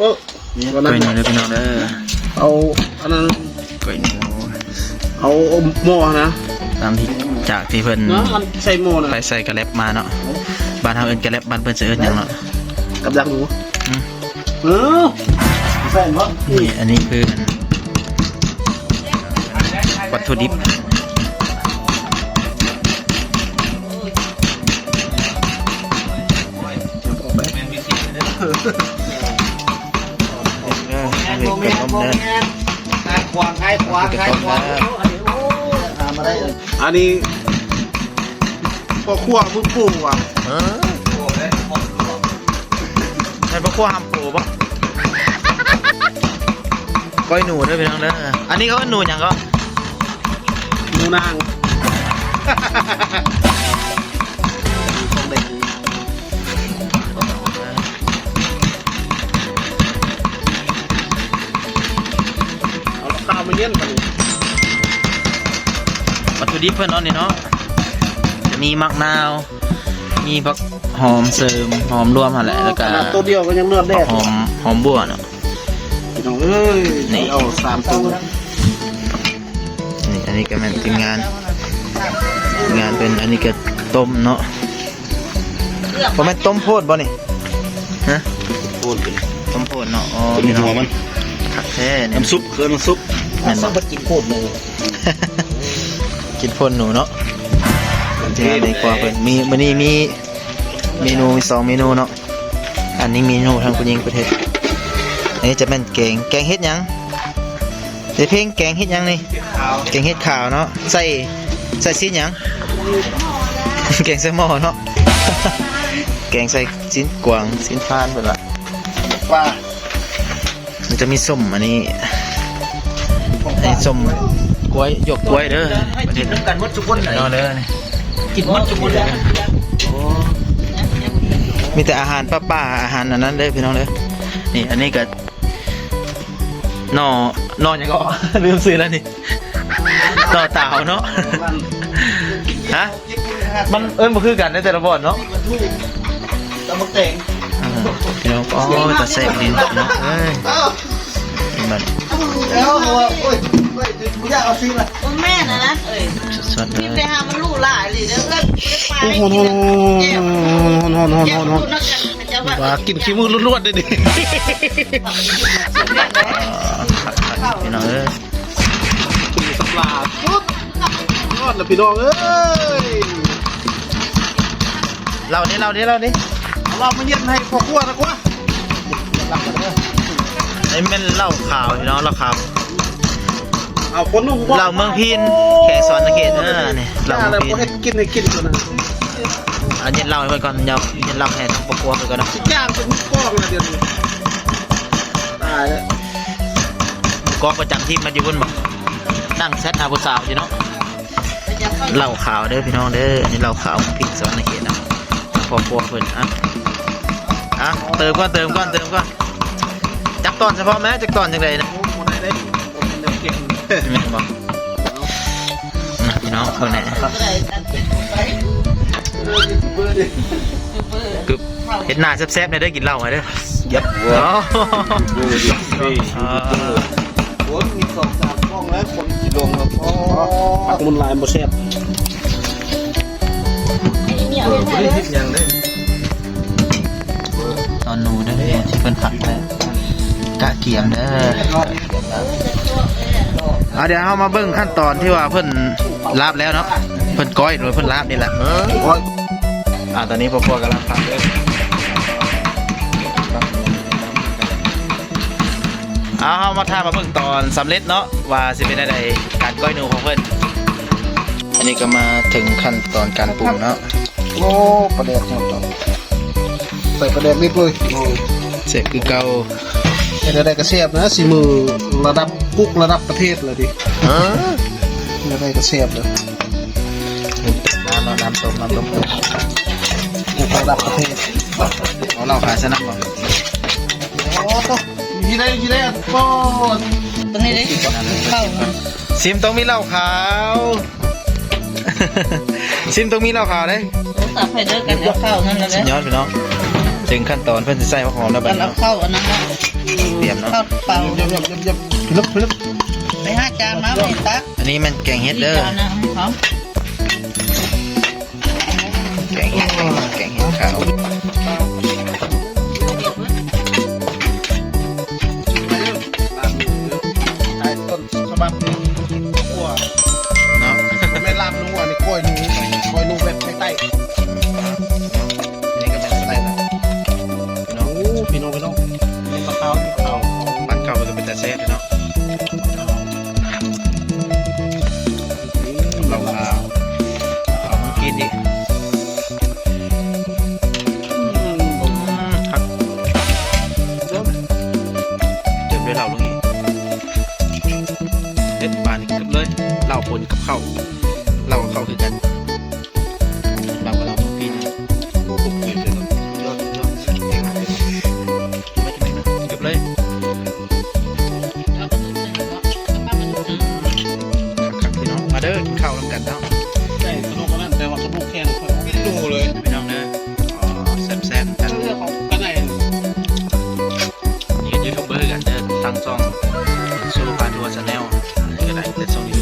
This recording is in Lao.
ເອີ ກ້ອຍໜູເດີພີ່ນ້ອງເດີ ເອົາອັນນັ້ນ ກ້ອຍໜູ ເອົາໝໍ້ນະ ຕາມທີ່ ຈາກທີ່ເພິ່ນ ນະ ອັນໃສ່ໝໍ້ນະ ໄປໃສ່ກະແລັບມາເນາະ ບ້ານເຮົາເອີ້ນກະແລັບ ບ້ານເພິ່ນຊິເອີ້ນຫຍັງເນາະ ກັບດັກໜູ ອືມ ເອີ ໃສ່ໝໍ້ ນີ້ ອັນນີ້ຄືວັດຖຸດິບ. ອັນນີ້ພໍ່ຄົວມືປູຫວາ ເອີ ແມ່ນພໍ່ຄົວຫຳປູບໍ່? ກ້ອຍໜູເດີພີ່ນ້ອງເດີ ອັນນີ້ເຂົາເອີ້ນໜູຫຍັງເກາະ? ໜູນາງ. ເອົາລະຄາມາເຢັນກັນ ວັດຖຸດິບເພິ່ນເນາະນີ້ເນາະ ຈະມີໝາກນາວ ມີຜັກຫອມເສີມ ຫອມລວມຫັ້ນແຫຼະ ແລ້ວກະ ຂະໜາດໂຕດຽວກໍຍັງເລືອດແດດ ຫອມ ຫອມບົວເນາະ ພີ່ນ້ອງເອີຍ ນີ້ ເອົາສາມໂຕ ນີ້ ອັນນີ້ກໍແມ່ນທີມງານ ທີມງານເພິ່ນ ອັນນີ້ກໍຕົ້ມເນາະ ບໍ່ແມ່ນຕົ້ມໂພດບໍ່ນີ້? ຮະ? ໂພດ ຕົ້ມໂພດເນາະ ອໍ ເປັນຫົວມັນ ຄັກແທ້ນີ້ ນ້ຳຊຸບ ຄືນ້ຳຊຸບ ແມ່ນບໍ່? ກິນໂພດໜູ ກິນໂພດໜູເນາະ ທີມງານໃນຄົວເພິ່ນ ມີ ມື້ນີ້ມີເມນູ ມີສອງເມນູເນາະ ອັນນີ້ເມນູທາງຜູ້ຍິງເພິ່ນເຮັດ ອັນນີ້ຈະແມ່ນແກງ ແກງເຫັດຫຍັງ? ເດເພັງ ແກງເຫັດຫຍັງນີ້? ແກງເຫັດຂາວເນາະ ໃສ່ ໃສ່ຊີ້ນຫຍັງ? ແກງໃສ່ໝໍ້ເນາະ ແກງໃສ່ຊີ້ນກວາງ ຊີ້ນຟານເພິ່ນວ່າ ປາ ມັນຈະມີສົ້ມ ອັນນີ້ ອັນນີ້ສົ້ມກ້ວຍ ຢວກກ້ວຍເດີ ກິນນຳກັນໝົດທຸກຄົນເລີຍ ກິນໝົດທຸກຄົນເລີຍ ໂອ້ ມີແຕ່ອາຫານປ່າໆ ອາຫານອັນນັ້ນເດີພີ່ນ້ອງເດີ ນີ້ ອັນນີ້ກໍ ໜໍ່ ໜໍ່ຫຍັງເກາະ? ລືມຊື່ແລ້ວນີ້ ໜໍ່ຕາວເນາະ ຮະ? ມັນເອີ້ນບໍ່ຄືກັນໃນແຕ່ລະບ່ອນເນາະ ຕຳບັກແຕງ ອ່າ ພີ່ນ້ອງ ອໍ ຕາແຊບດີເນາະ ເອີຍ ເອີ ມັນ ໂອ້ຍ ບໍ່ຢາກເອົາຊື່ລະ ບໍ່ແມ່ນນະ ເອີຍ ສົດໆເລີຍ ໄປຫາມັນຫຼູຫຼາຍເລີຍເດີ ເອີຍ ປາ ໂອ້ໂຫ ແຈ່ວ ແຈ່ວ ວ່າກິນຂີ້ມືລວດໆເດ້ນີ້ ອ່າ ຄັກໆ ພີ່ນ້ອງເອີຍ ສຳລາດສຸດຍອດລະພີ່ນ້ອງເອີຍ ເຫຼົ້ານີ້ ເຫຼົ້ານີ້ ເຫຼົ້ານີ້ ເອົາເຫຼົ້າມາເຢັນໃຫ້ພໍ່ຄົວນະກວ່າ ອັນນີ້ແມ່ນເຫຼົ້າຂາວພີ່ນ້ອງ ເຫຼົ້າຂາວ ເອົາຄົນໜຸ່ມບໍ່ ເຫຼົ້າເມືອງພີນ ແຂວງສະຫວັນນະເຂດ ເອີ ນີ້ເຫຼົ້າເມືອງພີນ ເຮັດກິນໃຫ້ກິນຕົວນັ້ນ ອ່າ ເຢັນເຫຼົ້າໃຫ້ເພິ່ນກ່ອນ ເຢັນເຫຼົ້າໃຫ້ທາງຄອບຄົວເພິ່ນກ່ອນເນາະ ຊິຈ້າງເປັນມືກ້ອງລະດຽວນີ້ ຕາຍແລ້ວ ມືກ້ອງປະຈຳທີມມັນຢູ່ພຸ້ນບໍ ນັ່ງແຊັດຫາຜູ້ສາວຢູ່ເນາະ ເຫຼົ້າຂາວເດີພີ່ນ້ອງເດີ ອັນນີ້ເຫຼົ້າຂາວ ພີນສະຫວັນນະເຂດນະ ຄອບຄົວເພິ່ນ ອ່ະ ອ່ະ ເຕີມກ່ອນ ເຕີມກ່ອນ ເຕີມກ່ອນ ຈັກຕອນສະເພາະແມ້ ຈັກຕອນຈັ່ງໃດນະ ໂອ້ ບໍ່ໄດ້ເດ້ ບໍ່ແມ່ນແນວເກັ່ງ ແມ່ນບໍ່? ນະ ພີ່ນ້ອງເບິ່ງແດ່ ກຶບ ເຮັດໜ້າແຊບໆແດ່ເດີ ກິນເຫຼົ້າໃຫ້ເດີ ເຢັບ ອໍ ໂອ້ຍ ມີສອງສາມກ້ອງແລ້ວ ຄົນຊິລົງແລ້ວ ອໍ ຜັກມັນຫຼາຍບໍ່ແຊບ ເອີ ບໍ່ໄດ້ເຮັດຫຍັງເດ້ ຕອນໜູເດີ ທີ່ເພິ່ນຜັກໄວ້ ກະກຽມເດີ ອ່າ ດຽວເຮົາມາເບິ່ງຂັ້ນຕອນທີ່ວ່າເພິ່ນລາບແລ້ວເນາະ ເພິ່ນກ້ອຍ ຫຼື ເພິ່ນລາບນີ້ແຫຼະ ອ່າ ຕອນນີ້ພໍ່ຄົວກຳລັງຜັກເດີ ເອົາ ເຮົາມາຖ້າມາເບິ່ງຕອນສຳເລັດເນາະ ວ່າຊິເປັນແນວໃດ ການກ້ອຍໜູຂອງເພິ່ນ ອັນນີ້ກໍມາເຖິງຂັ້ນຕອນການປຸງເນາະ ໂອ້ ປາແດກເນາະ ໃສ່ປາແດກນິດເລີຍ ແຊບຄືເກົ່າ ເຮັດແນວໃດກໍແຊບນະ ສີມືລະດັບກຸກລະດັບປະເທດລະຕິ ເຮັດແນວໃດກໍແຊບເລີຍ ນ້ຳເນາະ ນ້ຳຕົ້ມ ນ້ຳຕົ້ມ ກຸກລະດັບປະເທດ ເອົາເຫຼົ້າຂາຍຊະນະບໍ່ ໂອ້ໂຕ ຢູ່ໃດ ຢູ່ໃດ ໂອ້ ຕົງນີ້ເດ້ ເຂົ້າ ຊິມຕ້ອງມີເຫຼົ້າຂາວ ຊິມຕ້ອງມີເຫຼົ້າຂາວເດ້ ໂອ້ ສາວໄຟເດີກັນເອົາເຂົ້ານັ້ນແຫຼະ ສຸດຍອດພີ່ນ້ອງ ເຖິງຂັ້ນຕອນເພິ່ນຊິໃສ່ຜັກຫອມແລ້ວບັດນີ້ ເອົາເຂົ້າອັນນັ້ນເນາະ ເຂົ້າເປົ່າ ຢຽບໆໆໆ ພິລຶບພິລຶບ ໄປຫາຈານມາໄວ້ຕັກ ອັນນີ້ແມ່ນແກງເຫັດເດີ ຈານນະ ເອົາ ແກງເຫັດ ແກງເຫັດຂາວ ຕົ້ນສະບັບນີ້ ຂົ້ວ ເນາະ ບໍ່ແມ່ນລາບໜູ ອັນນີ້ກ້ອຍໜູ ກ້ອຍໜູແບບໄທໆ ເນາະ ນີ້ກໍແມ່ນໄທໆ ເນາະ ໂອ້ ພີ່ນ້ອງ ພີ່ນ້ອງ ນີ້ປາຂາວ ຂາວ ບ້ານເກົ່າເພິ່ນກໍເປັນຕາແຊບເນາະ ລອງມາ ເອົາມາກິນອີກ ອືມ ຄັກ ເຕີມດ້ວຍເຫຼົ້າລົງອີກ ເດັດບາດນີ້ເກີບເລີຍ ເຫຼົ້າປົນກັບເຂົ້າ ເຫຼົ້າກັບເຂົ້າຄືກັນ ເຫຼົ້າກັບເຫຼົ້າ ປີ້ນ ໂອ້ໂຫ ສຸດຍອດ ສຸດຍອດ ເກັບເລີຍ ຄັກໆ ພີ່ນ້ອງ ມາເດີ ກິນເຂົ້ານຳກັນເນາະ ໄດ້ກະດູກອັນນັ້ນ ແຕ່ວ່າກະດູກແຂງຂ້ອຍ ເປັນໂຕເລີຍ ພີ່ນ້ອງເດີ ອໍ ແຊບໆ ກັນ ເລື່ອງຂອງກັນໄດ້ ນີ້ກໍຢູທູບເບີກັນເດີ ຕັ້ງຊ່ອງ ຊູພາທົວ Channel ອັນນີ້ກໍໄດ້ ເປັນຊ່ອງຢູທູບ